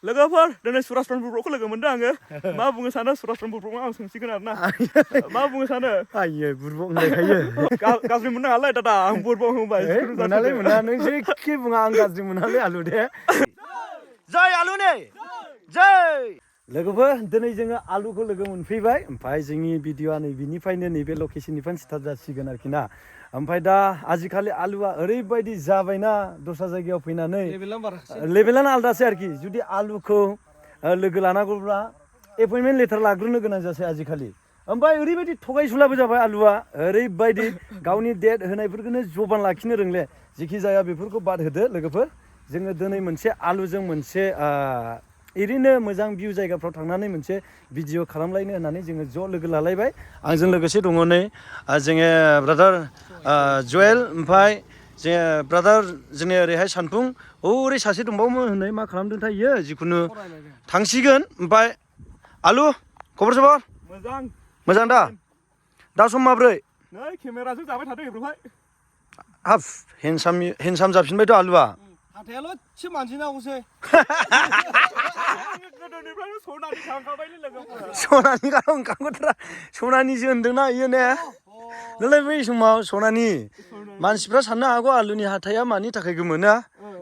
लोगोफोर दिनै सुरासरन बर'खौ लोगो मोनदों आङो मा बुंनो सानो सुरासरन बर'खौ आं सोंसिगोन आरोना मा बुंनो सानो आयो बुरबक होनलायखायो गाज्रि मोननो हालाय दादा आं बर'बक होनबाय मोनालै मोना नों जेखि बुङा आं गाज्रि मोनालै आलु दे जय आलु ने जय लोगोफोर दिनै जोङो आलुखौ लोगो मोनफैबाय ओमफ्राय जोंनि भिडिअआ नैबेनिफ्रायनो नैबे लकेसननिफ्रायनो स्टार्ट जासिगोन आरोखि ना ओमफ्राय दा आजिखालि आलुआ ओरैबायदि जाबायना दस्रा जायगायाव फैनानै लेभेलानो आलदासै आरोखि जुदि आलुखौ लोगो लानांगौब्ला एपइन्टमेन्ट लेटार लाग्रोनो गोनां जासै आजिखालि ओमफ्राय ओरैबायदि थगायसुलाबो जाबाय आलुआ ओरैबायदि गावनि डेट होनायफोरखौनो जबान लाखिनो रोंले जेखि जाया बेफोरखौ बाद होदो लोगोफोर जोङो दिनै मोनसे आलुजों मोनसे ओरैनो मोजां भिउ जायगाफ्राव थांनानै मोनसे भिडिअ खालामलायनो होननानै जोङो ज' लोगो लालायबाय आंजों लोगोसे दङ नै जोङो ब्रादार जयेल ओमफ्राय जोङो ब्रादार जोंनि ओरैहाय सानफुं ओरै सासे दंबावोमोन होननाय मा खालामदोंथाय इयो जिखुनु थांसिगोन ओमफ्राय आलु खबर सबर मोजां मोजां दा दा सम माब्रै नै केमेराजों जाबाय थादों एब्रहाय हाफ हेन्डसाम जाफिनबायथ' आलुआ हाथायाल' एसे मानजिनांगौसै गोदोनिफ्रायनो सनानि थांखाबायलै लोगोफोर सनानि गानाव ओंखारगोथारा सनानिसो होनदोंना इयो ने नोंलाय बै समाव सनानि मानसिफ्रा साननो हागौ आलुनि हाथाया मानि थाखाय गोमोना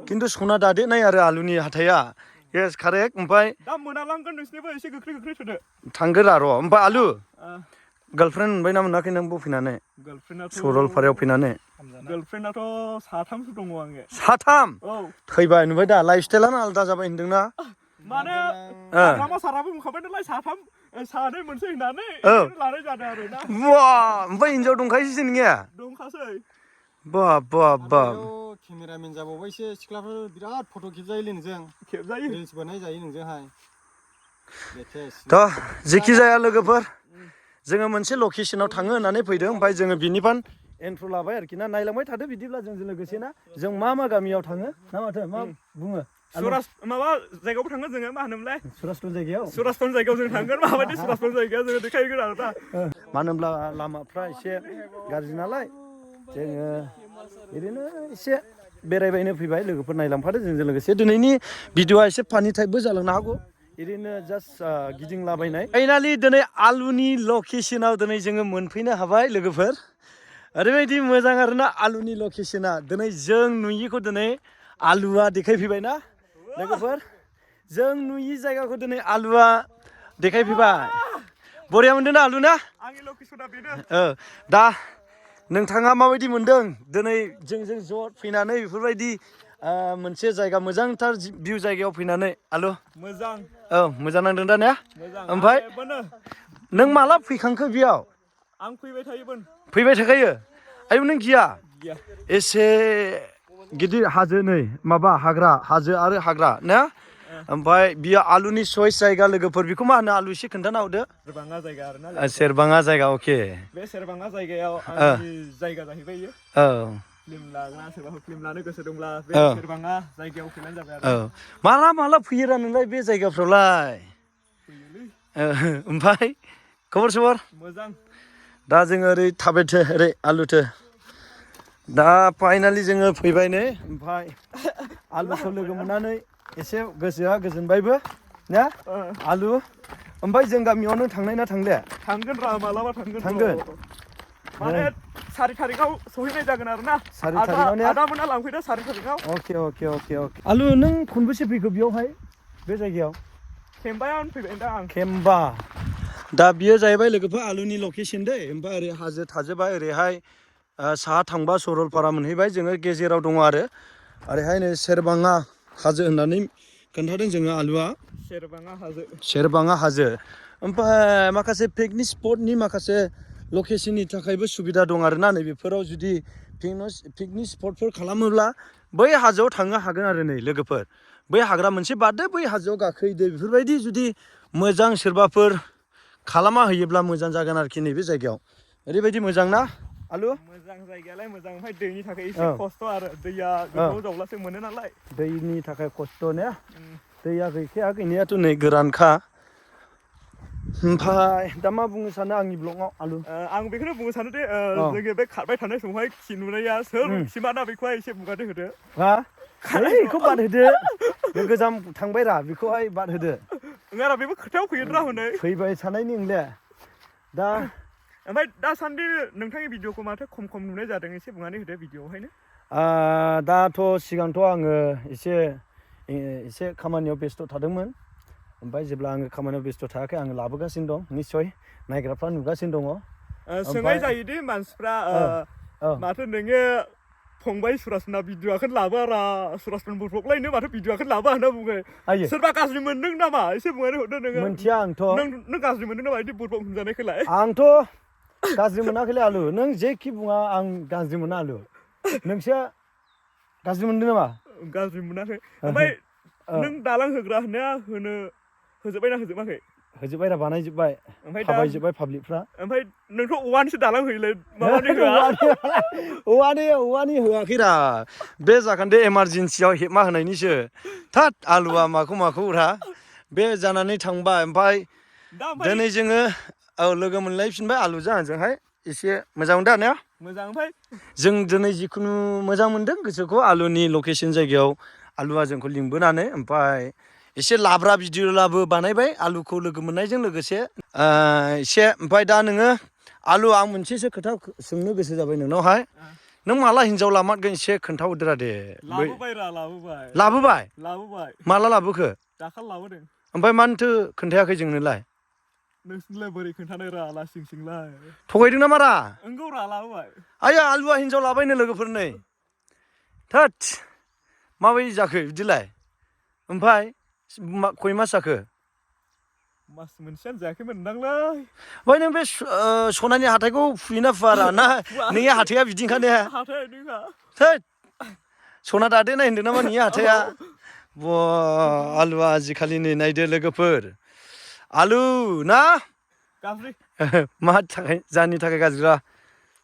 खिन्थु सना दादेरनाय आरो आलुनि हाथाया येस कारेक्ट ओमफ्राय दा मोनालांगोन नोंसिनिबो एसे गोख्रै गोख्रै सोदो थांगोन र' ओमफ्राय आलु गार्लफ्रेन्ड मोनबायना मोनाखै नों बफैनानै सरलपारायाव फैनानै गार्लफ्रेन्डआथ' साथामसो दङ आङो साथाम औ थैबाय नुबाय दा लाइफ स्टाइलानो आलादा जाबाय होनदोंना माने हाग्रामा साराबो बुंखाबाय नालाय सानै मोनसे होननानै लानाय जादों आरोना बा ओमफ्राय हिनजाव दंखायोसो नोंनिया दंखासै बा बा बा केमेरामेन जाबावबायसो सिख्लाफोर बिराद फट' खेबजायोलै नोंजों खेबजायो रिल्स बानाय जायो नोंजोंहाय थ' जेखि जाया लोगोफोर जोङो मोनसे लकेसनाव थाङो होननानै फैदों ओमफ्राय जोङो बिनिफ्राय एन्ट्र' लाबाय आरोखि ना नायलांबाय थादो बिदिब्ला जोंजों लोगोसे ना जों मा मा गामियाव थाङो ना माथो मा बुङो माबा जायगायावबो थांगोन जोङो मा होनोमोनलाय सुरासरन जायगायाव जों थांगोन माबायदि सुरासरन जायगायाव जोङो देखायगोन आरो दा मानो होनब्ला लामाफ्रा एसे गाज्रि नालाय जोङो बिदिनो एसे बेरायबायनो फैबाय लोगोफोर नायलांफादो जोंजों लोगोसे दिनैनि भिडिअआ एसे फानि टाइपबो जालांनो हागौ ओरैनो जास्ट गिदिंलाबायनाय फाइनालि दिनै आलुनि लकेसनाव दिनै जोङो मोनफैनो हाबाय लोगोफोर ओरैबायदि मोजां आरोना आलुनि लकेसना दिनै जों नुयिखौ दिनै आलुआ देखायफैबायना लोगोफोर जों नुयि जायगाखौ दिनै आलुआ देखायफैबाय बरिया मोनदोंना आलु ना आंनि लकेसना बेनो दा नोंथाङा माबायदि मोनदों दिनै जोंजों ज' फैनानै बेफोरबायदि मोनसे जायगा मोजांथार भिउ जायगायाव फैनानै आलु मोजां मोजां नांदों दा ने मोजां ओमफ्राय नों माला फैखांखो बेयाव आं फैबाय थायोमोन फैबाय थाखायो आयौ नों गिया एसे गिदिर हाजो नै माबा हाजो आरो हाग्रा ना ओमफ्राय बियो आलुनि चइस जायगा लोगोफोर बेखौ मा होनो आलु एसे खोन्थाना हरदो सेरबाङा जायगा आरोना सेरबाङा जायगा अके बे सेरबाङा जायगायाव आंनि जायगा जाहैबाय इयो फिल्म लाग्रा सोरबाफोर फिल्म लानो गोसो दंब्ला बे सेरबाङा जायगायाव फैनानै जाबाय आरो माला फैयोरा नोंलाय बे जायगाफ्रावलाय ओमफ्राय खबर सबर मोजां दा जोङो ओरै थाबायथो ओरै आलुथो दा फाइनालि जोङो फैबाय नै ओमफ्राय आलुखौ लोगो मोननानै एसे गोसोआ गोजोनबायबो ना आलु ओमफ्राय जों गामियावनो थांनाय ना थांले थांगोन र' मालाबा थांगोन माने 4 थारिखआव सहैनाय जागोन आरो ना 4 थारिखआव ने आदामोना लांफैदो 4 थारिखआव अके आलु नों खनबेसे फैखो बेयावहाय बे जायगायाव खेमबायानो फैबाय दा आं खेमबा दा बियो जाहैबाय लोगोफोर आलुनि लकेसन दै ओमफ्राय ओरै हाजो थाजोब्बाय ओरैहाय साहा थांबा सरलपारा मोनहैबाय जोङो गेजेराव दङ आरो ओरैहाय नै सेरबाङा हाजो होननानै खोन्थादों जोङो आलुआ सेरबाङा हाजो ओमफ्राय माखासे पिकनिक स्पटनि माखासे लकेसननि थाखायबो सुबिदा दं आरोना नैबेफोराव जुदि पिकनिक स्पटफोर खालामोब्ला बै हाजोआव थांनो हागोन आरो नै लोगोफोर बै हाग्रा मोनसे बारदो बै हाजोआव गाखोहैदो बेफोरबायदि जुदि मोजां सोरबाफोर खालामा होयोब्ला मोजां जागोन आरोखि नैबे जायगायाव ओरैबायदि मोजां ना आलु मोजां जायगायालाय मोजां ओमफ्राय दैनि थाखाय एसे खस्थ' आरो दैया गोथौ जावब्लासो मोनो नालाय दैनि थाखाय खस्थ' ने दैया गैखाया गैनायाथ' नै गोरानखा ओमफ्राय दा मा बुंनो सानो आंनि ब्लगआव आलु आं बेखौनो बुंनो सानो दे जोङो बे खारबाय थानाय समावहाय खि नुनाया सोर खिमाना बेखौहाय एसे बुंनानै होदो बेखौ बाद होदो बे गोजाम थांबाय रा बेखौहाय बाद होदो नोंहा बेबो खोथायाव फैयोद्रा हनै फैबाय थानायनि नोंले दा ओमफ्राय दासान्दि नोंथांनि भिडिअखौ माथो खम नुनाय जादों एसे बुंनानै होदो भिडिअआवहायनो दाथ' सिगांथ' आङो एसे खामानियाव बेस्थ' थादोंमोन ओमफ्राय जेब्ला आङो खामानियाव बेस्थ' थायाखै आङो लाबोगासिनो दं निस्सय नायग्राफ्रा नुगासिनो दङ सोंनाय जायोदि मानसिफ्रा माथो नोङो फंबाय सुरासना भिडिअखौनो लाबोआरा सुरासना बुरबकलायनो माथो भिडिअखौनो लाबोआ होनना बुङो सोरबा गाज्रि मोनदों नामा एसे बुंनानै हरदो नोङो मोनथिया आंथ' नों गाज्रि मोनदों नामा बिदि बुरबक होनजानायखौलाय आंथ' गाज्रि मोनाखैलै आलु नों जेखि बुङा आं गाज्रि मोना आलु नोंसो गाज्रि मोनदों नामा गाज्रि मोनाखै ओमफ्राय नों दालां होग्रा होनाया होजोब्बायना होजोबाखै होजोब्बाय रा बानायजोब्बाय थाबायजोब्बाय पाब्लिकफ्रा ओमफ्राय नोंथ' औवानिसो दालां होयोलै माबानि होआ औवानि होआखैरा बे जाखान्दे इमारजेन्सियाव हेबमा होनायनिसो थात आलुआ माखौ रा बे जानानै थांबाय ओमफ्राय दिनै जोङो लोगो मोनलायफिनबाय आलुजों आंजोंहाय एसे मोजां मोनदों ने मोजां ओमफ्राय जों दिनै जिखुनु मोजां मोनदों गोसोखौ आलुनि लकेसन जायगायाव आलुआ जोंखौ लिंबोनानै ओमफ्राय एसे लाब्रा भिडिअ'लाबो बानायबाय आलुखौ लोगो मोननायजों लोगोसे एसे ओमफ्राय दा नोङो आलु आं मोनसेसो खोथा सोंनो गोसो जाबाय नोंनावहाय नों माला हिनजाव लामारगोन एसे खोन्थाहरदोरा दे लाबोबाय माला लाबोखो दाखालि लाबोदों ओमफ्राय मानोथो खोन्थायाखै जोंनोलाय नोंसोरलाय बोरै खोन्थानो रा लासिं सिंलाय थगायदों नामा रा नोंगौ रा लाबोबाय आया आलुआ हिनजाव लाबायनो लोगोफोरनै थोद माबायदि जाखो बिदिलाय ओमफ्राय खय मास जाखो मास मोनसेयानो जायाखैमोन नोंदांलै ओमफ्राय नों बे सनानि हाथायखौ फुयोना फुवारा ना नोंनि हाथाया बिदिनोखा ने थोद सना दादेनाय होनदों नामा नोंनि हाथाया आलुआ आजिखालि नै नायदो लोगोफोर आलु ना गाज्रि मा थाखाय जाहोननि थाखाय गाज्रिरा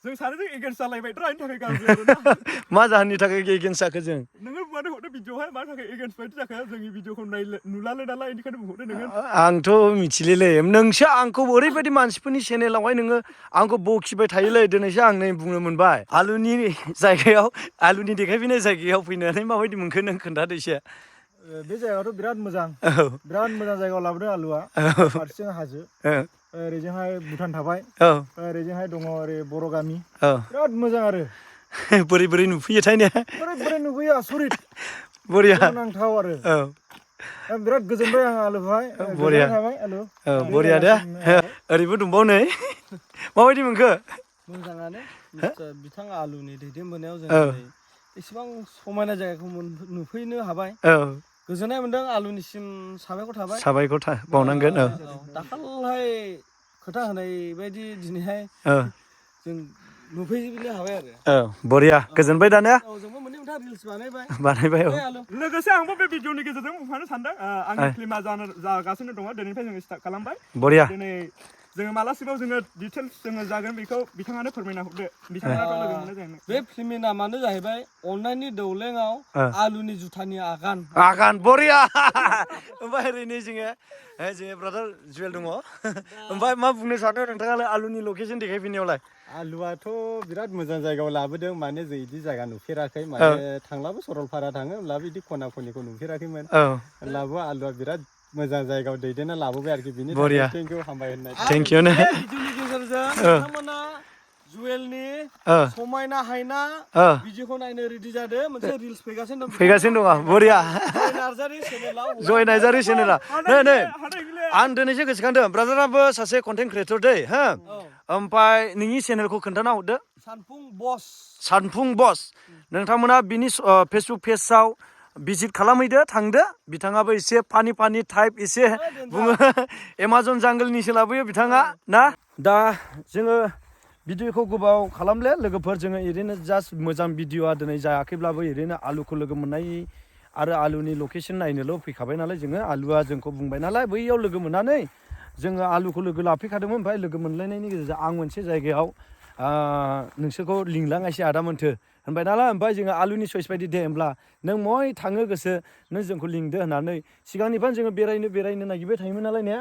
जों सानैजों एगेन्स्ट जालायबायद्रा बेनि थाखाय गाज्रि आरोना मा जाहोननि थाखाय एगेन्स्ट जाखो जों नोङो बुंनानै हरदो भिडिअ'आवहाय मानि थाखाय एगेन्स्ट बायदि जाखो जोंनि भिडिअ'खौ नुलालै नालाय बेनिखायनो बुंहरदो नोङो आंथ' मिथिलेलै नोंसो आंखौ ओरैबायदि मानसिफोरनि चेनेलावहाय नोङो आंखौ बखिबाय थायोलै दिनैसो आं नै बुंनो मोनबाय आलुनि जायगायाव आलुनि देखायफैनाय जायगायाव फैनानै माबायदि मोनखो नों खोन्थादो एसे बे जायगायावथ' बिराद मोजां जायगायाव लाबोदों आलुआ फारसेथिं हाजो ओरैजोंहाय भुटान थाबाय ओरैजोंहाय दङ ओरै बर' गामि बिराद मोजां आरो बोरै नुफैयोथाय ने बोरै नुफैयो आसरित बरिया सोमोनांथाव आरो बिराद गोजोनबाय आं आलुखौहाय बरिया थाबाय आलु बरिया दे ओरैबो दंबाव नै माबायदि मोनखो मोजाङानो बिथां आलुनि दैदेनबोनायाव जों दिनै इसेबां समायना जायगाखौ नुफैनो हाबाय गोजोननाय मोनदों आलुनिसिम साबायखर बावनांगोन दाखालहाय खोथा होनाय बायदि दिनैहाय जों नुफैजोबनो हाबाय आरो बरिया गोजोनबाय दा ने जोंबो मोननै मोनथाम रिल्स बानायबाय लोगोसे आंबो बे भिडिअनि गेजेरजों बुंफानो सानदों आंनि फिल्मा जागासिनो दङ दिनैनिफ्राय जोङो स्टार्ट खालामबाय बरिया दिनै जोङो मालासिमाव जोङो डिटेल्स जोङो जागोन बेखौ बिथाङानो फोरमायना हरदो बिथाङाथ' लोगो मोननाय जागोन बे फिल्मनि नामानो जाहैबाय अन्नायनि दौलेङाव आलुनि जुथानि आगान बरिया ओमफ्राय ओरैनो जोङो ब्रादार जुवेल दङ ओमफ्राय मा बुंनो सानो नोंथाङालाय आलुनि लकेसन देखायफिननायावलाय आलुआथ' बिराद मोजां जायगायाव लाबोदों माने जों बिदि जायगा नुफेराखै माने थांलाबो सरलपारा थाङो होमब्लाबो बिदि खना खनिखौ नुफेराखैमोन होमब्लाबो आलुआ बिराद मोजां जायगायाव दैदेनना लाबोबाय आरोखि बिनि थाखाय थेंकिउ हामबाय होननाय थेंकिउ ने भिडिअनि गेजेरजों नोंथांमोना जुवेलनि समायना हायना भिडिअखौ नायनो रेडि जादों मोनसे रिल्स फैगासिनो दं बरिया जय नार्जारि चेनेला नै आं दिनैसो गोसोखांदों ब्रादाराबो सासे कन्टेन्ट क्रियेटर दै हो ओमफ्राय नोंनि चेनेलखौ खोन्थाना हरदो सानफुं बस नोंथांमोना बिनि फेसबुक पेजआव भिजिट खालामहैदो थांदो बिथाङाबो एसे फानि टाइप एसे बुङो एमाजन जांगोलनिसो लाबोयो बिथाङा ना दा जोङो भिडिअखौ गोबाव खालामले लोगोफोर जोङो ओरैनो जास्ट मोजां भिडिअआ दिनै जायाखैब्लाबो ओरैनो आलुखौ लोगो मोननाय आरो आलुनि लकेसन नायनोल' फैखाबाय नालाय जोङो आलुआ जोंखौ बुंबाय नालाय बैयाव लोगो मोननानै जोङो आलुखौ लोगो लाफैखादोंमोन ओमफ्राय लोगो मोनलायनायनि गेजेरजों आं मोनसे जायगायाव नोंसोरखौ लिंलाङासै आदामोनथो होनबाय नालाय ओमफ्राय जोङो आलुनि चइस बायदि दे होमब्ला नों मय थाङो गोसो नों जोंखौ लिंदो होननानै सिगांनिफ्रायनो जोङो बेरायनो नागिरबाय थायोमोन नालाय ने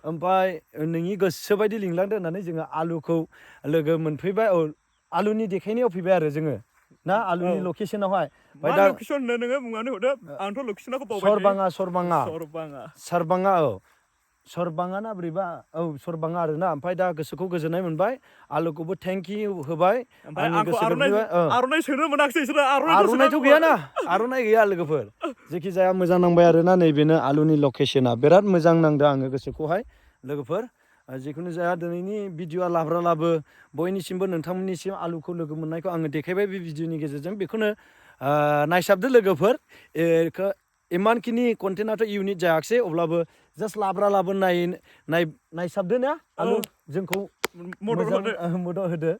ओमफ्राय नोंनि गोसो बायदि लिंलांदो होननानै जोङो आलुखौ लोगो मोनफैबाय आलुनि देखायनायाव फैबाय आरो जोङो ना आलुनि लकेसनावहाय मा लकेसन होनो नोङो बुंनानै हरदो आंथ' लकेसनखौ बावबाय सरबाङा औ सरबाङा ना बोरैबा औ सरबाङा आरोना ओमफ्राय दा गोसोखौ गोजोननाय मोनबाय आलुखौबो थेंक इउ होबाय आंनि गोसो आर'नाइ सोनो मोनाखिसै बिसोरो आर'नाइथ' गैयाना आर'नाइ गैया लोगोफोर जेखि जाया मोजां नांबाय आरोना नैबेनो आलुनि लकेसना बिराद मोजां नांदों आङो गोसोखौहाय लोगोफोर जिखुनु जाया दिनैनि भिडिअआ लाब्रा लाबो बयनिसिमबो नोंथांमोननिसिम आलुखौ लोगो मोननायखौ आङो देखायबाय बे भिडिअनि गेजेरजों बेखौनो नायसाबदो लोगोफोर इमानखिनि कन्टेन्टआथ' इउनिट जायाखिसै अब्लाबो जास्ट लाब्रा लाबो नायसाबदो ना आलु जोंखौ मदद होदो